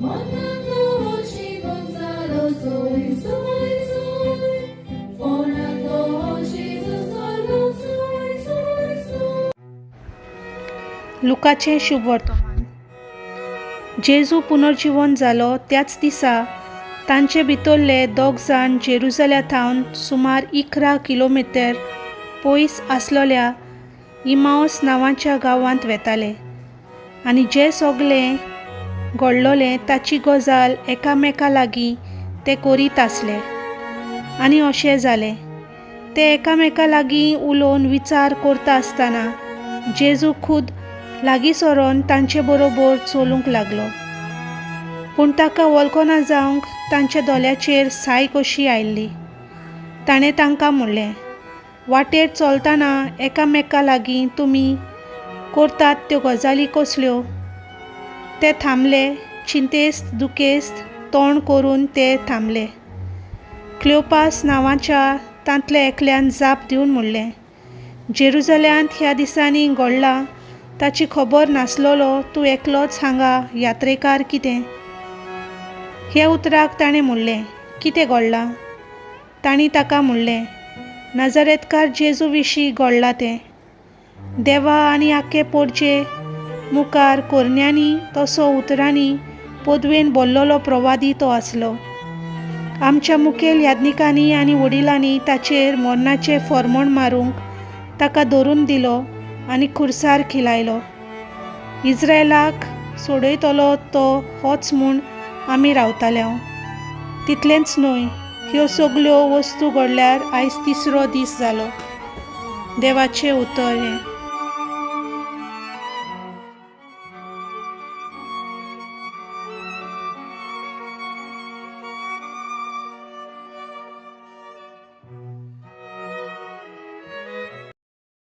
मनांतलो हो जीवन जालो सोय सोय सोय फोंडांतलो हो जेजू सरलो सोय सोय सोय. लुकाचें शुभवर्तमान. जेजू पुनर्जिवन जालो त्याच दिसा तांचे भितरले दोग जाण जेरुजल्या थावन सुमार 11 किलोमिटर पयस आसलेल्या इमावस नांवाच्या गांवांत वेताले आनी जें सगलें घडलोलें ताची गजाल एकामेका लागीं ते करीत आसले. आनी अशें जालें, ते एकामेका लागीं उलोवन विचार करता आसतना जेजू खूद लागीं सरोन तांचे बरोबर चलूंक लागलो. पूण ताका वळखना जावंक तांच्या दोळ्याचेर साय कशी आयिल्ली. ताणें तांकां म्हणलें, वाटेर चलतना एकामेका लागीं तुमी करतात त्यो गजाली कसल्यो? ते थांबले, चिंतेस्त दुखेस्त तोंड करून ते थांबले. क्लियोपास नांवाच्या तांतल्या एकल्यान जाप दिवन म्हणलें, जेरुजल्यांत ह्या दिसांनी घडलां ताची खबर नासलेलो तूं एकलोच हांगा यात्रेकार कितें? ह्या उतराक ताणें म्हणलें, कितें घडलां? तांणी ताका म्हणलें, नाझारेतकार जेजू विशीं घडलां तें. देवा आनी आख्खे पोरचे मुखार कोरण्यांनी तसो उतरांनी पदवेन बोल्लोलो प्रवादी तो आसलो. आमच्या मुखेल याज्ञिकांनी आनी वडिलांनी ताचेर मरणाचें फॉर्मोण मारूंक ताका धरून दिलो आनी खुर्सार खिलायलो. इस्रायलाक सोडयतलो तो होच म्हूण आमी रावताले. तितलेंच न्हय, ह्यो सगल्यो वस्तू घडल्यार आयज तिसरो दीस जालो. देवाचें उतर हें.